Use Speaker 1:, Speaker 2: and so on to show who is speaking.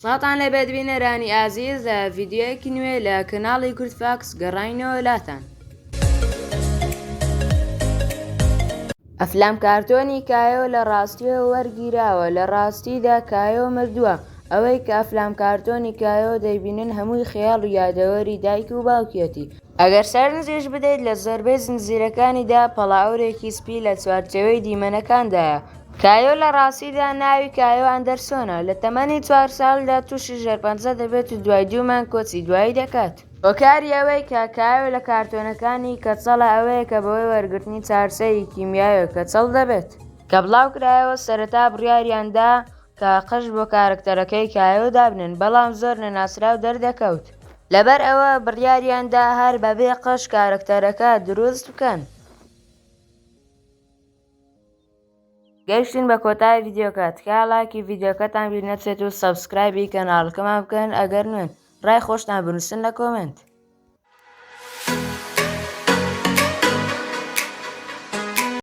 Speaker 1: سڵاوتان لێبێت بینەرانی ئازیز لە ڤیدیۆیەکی نوێ لە کەناڵی کورد فاکس گەڕاینەوە لاتان. ئەفلام کارتۆنی کایۆ لە ڕاستیەوە وەرگیراوە، لە ڕاستیدا کایۆ مردووە، ئەوەی کە ئەفلام کارتۆنی کایۆ دەیبینن هەمووی خەیاڵ و یادەوەری دایک و باوکیەتی. ئەگەر سەرنجیش بدەیت لە زۆربەی زنجیرەکانیدا پەڵەئەورێکی سپی لە چوارچێوەی دیمەنەکاندایە. کایۆ لە ڕاستیدا ناوی کایۆ ئەندەرسۆنە، لە تەمەنی چوار ساڵیدا تووشی شێرپەنجە دەبێت و دوای دوو مانگ کۆچی دوایی دەکات. هۆکاری ئەوەی کە کایۆ لە کارتۆنەکانی کەچەڵە ئەوەیە کە بەهۆی وەرگرتنی چارەسەری کیمیاویەوە کەچەڵ دەبێت. کە بڵاوکرایەوە سەرەتا بڕیاریان دا کە قژ بۆ کارەکتەرەکەی کایۆ دابنێن بەڵام زۆر نەناسراو دەردەکەوت لەبەر ئەوە بڕیاریان دا هەر بەبێ قژ کارەکتەرەکە دروست بکەن. گەیشتین بە کۆتای ڤیدیۆکە تکایە ڵایکی ڤیدیۆکەتان بیر نەچێت و subscribe ی کەناڵەکەمان بکەن ئەگەر نوێن ڕای خۆشتان بنوسن لە comment.